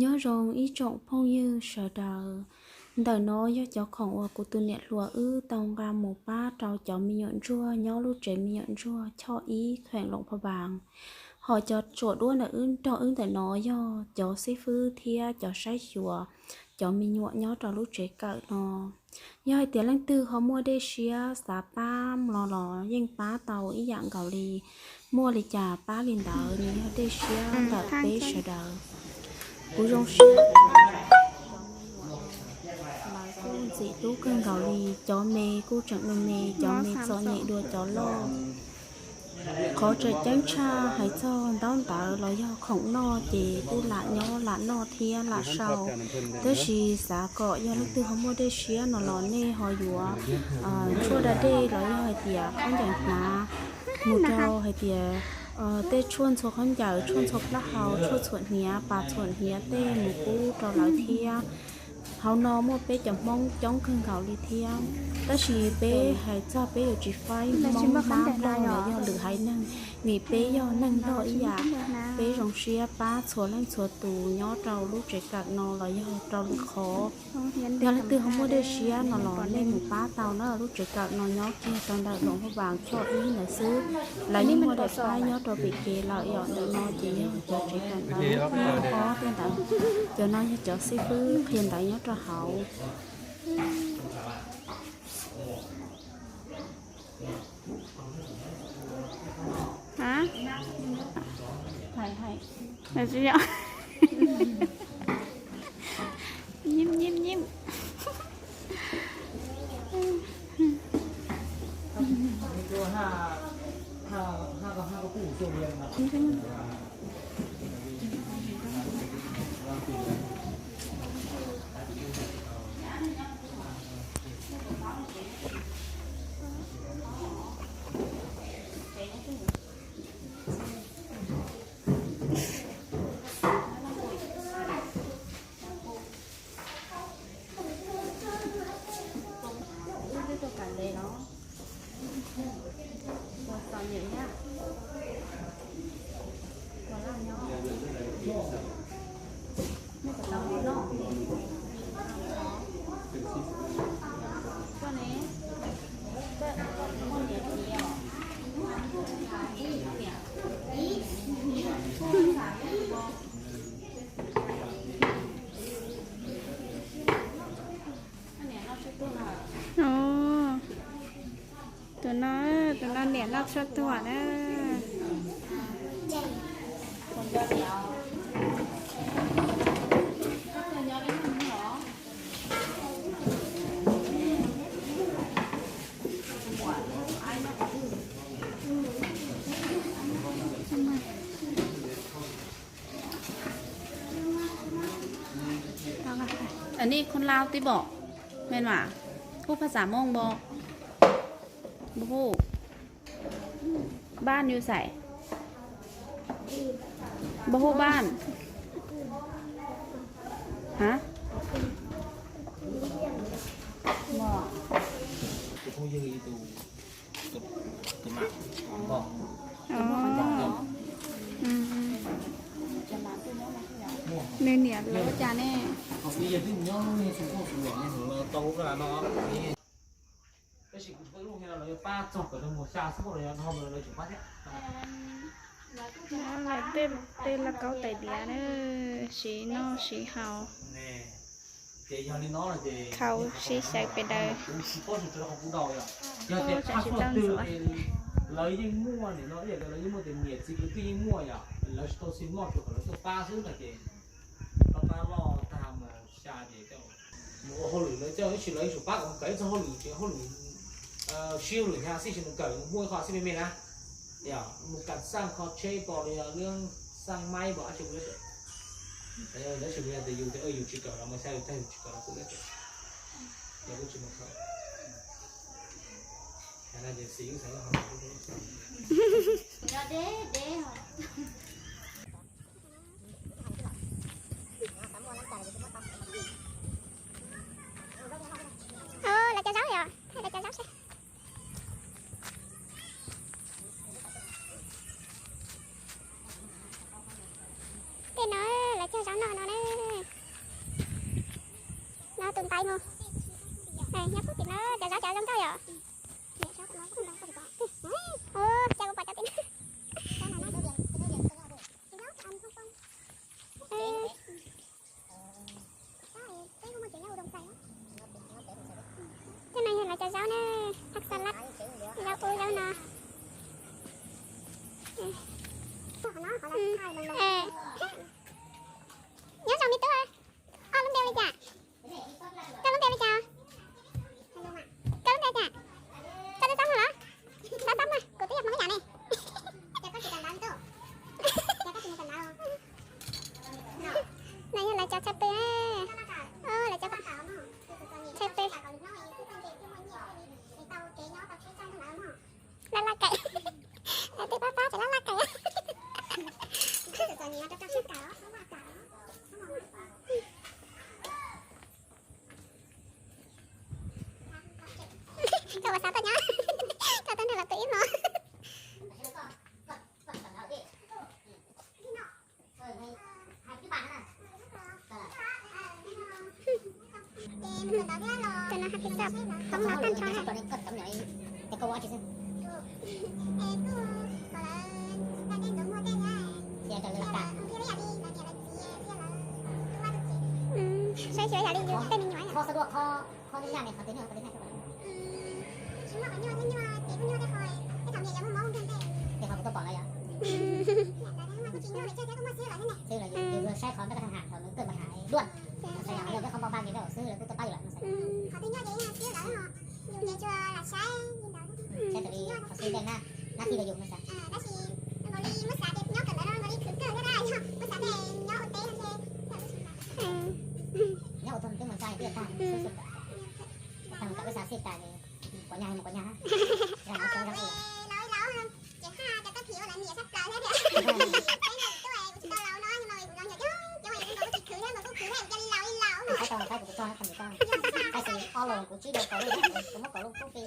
Nyob zoo ib tsoom phooj ywg sawv daws, ntawm no yog cov khoom uas kuv tus niam hluas wb tau nqa mus pab rau cov me nyuam ntsuag nyob lub tsev me nyuam ntsuag Choj Ib, kheem Loos Phaj Npaas. Hos cov tsuam duab ntawm wb nrog wb ntawm no yog cov xib fwb thiab cov saib xyuas cov me nyuam nyob rau lub tsev kawm no. Yog hais tias leej twg ho muaj dej siab xav pab no los yeej pab tau ib yam nkaus li, muaj li cas pab li ntawd, nws yog dej siab ntawm peb sawv daws. Kuv zoo siab, lawv kuj ntxim hlub kawg nkaus li, cov me kuj tseem me me, cov me txom nyem dua cov loj. Qhov tseem ceeb tshaj hais txog ntaub ntawv los yog khoom noj ces kuj lam nyob lam noj thiab lam sau. Tab sis xav kom yog leej twg ho muaj dej siab no los nej ho yuav tshuaj da dej los yog hais tias khaub ncaws hnav mus rau hais tias tej tshuaj ntxhua khaub ncaws, tshuaj ntxhua plaub hau, tshuaj txhuam hniav, pas txhuam hniav tej mus pub rau lawv thiab. Hauv no muaj peb cov Hmoob coob kawg nkaus li thiab, tab sis peb hais txog peb yuav tsis faib Hmoob Hmab Nplog los yog lwm haiv neeg, vim peb yog neeg Nplog ib yam. Peb zoo siab pab txhua leej txhua tus nyob rau lub tsev kawm no los yog rau lwm qhov. Yog leej twg ho muaj dej siab no los nej mus pab tau na, lub tsev kawm no nyob kiag rau ntawm Loos Phaj Npaas Choj Ib ntawd xwb. Lawv yeej muaj daim paib nyob rau pem kev lawm, yog ntawm no ces yog cov tsev kawm ntawd ob tej ntawd. Cov no yog cov xib fwb qhia ntawv nyob rau hauv. Hais, hais. Nyim, nyim, nyim. Tus no, tus no niam noj tshuaj tuag na. Anij คนลาว twb pom, men mas, hu phas xas Hmoob pom, npa hu, ban yu xais, npa hu ban, ha. Nws niam lawv ua cas ne? Tab sis kuv tsis paub ib lub hia no lawv yuav pab txog pem rau mus xya xwb los yog dhau mus lawv tseem pab thiab. Tej lauj kaub tais diav na, siv noj siv haus, ces yog li no ces khau sib xyaw pes daws, kuv tsis paub tsis tau qhov kuv ntau yom. Yog tias phaj tshuaj twg lawv yeej muaj nim no ib yam li lawv yeej muaj tias niam txiv kwv tij yeej muaj yom, lawv tsis tau xij moj tsuas kom lawv tuaj pab xwb no ces pab pab loj tag mus xya ces mus ua hauj lwm lawv coj ib tsis lawv yeej tsum pab kom mus kawm ib txoj hauj lwm tsis hauj lwm sib hauj lwm hnyav xij tsis mus kawm mus muaj ib qho xij me me na. Yog mus kam xaj kho tsheb pom li yog lub xaj maib pom ab tsi mus tab sis yog tias yus tias yus tsis kawm los mus xya yus tag yus tsis kawm los kuj ib yam, yog kuj tsis mus kawm. Lawv cog zaub yom, lawv cog zaub seb. Tej no lawv cog zaub noj no na. Nyob puag tim no cov zaub cov zoo nkauj yom. Ua cas kuv pom cov tim no. Tej no yog lawv cov zaub na, haj xa lab, zaub ub zaub no. Nyob zoo me tub, ob lub npe ua li cas? Koj lub npe ua li cas? Koj lub npe cas? Koj txob txob mog los? Txob txob mog, kuv twb yog Hmoob ib yam ne. No yog lawv cov chaw pw, lawv cov chaw pw. Laj laj kawm, lawv twb pab pab ces laj laj kawm. Koj ua xav tuaj nyob, koj tuaj nrog lawv pw ib hmo. Tus no hais tias txog hoob no tag nrho na. Saib xyuas yam li yus tej me nyuam. Xwb los yus saib qhov nrab koj tham tham thaum nws kawg npaj ham dua, xav yog qhov npaj npaj ces nrab xwb lawv kuj tuaj pab yus lawm no xwb. Saib raws li qhov xwb nteej na, nab thij rau yus no xav. Nyob ua tag twb mus tsa twb tag, tag mus tom wb xav xij tas, quav nyab mus quav nyab, zaj no coob zaj ua. Kuv tau thaij kuv tus txog qhov ntawd, tab sis ob los kuv tsib rau kaum lub, kuv muab kaum lub pub fij.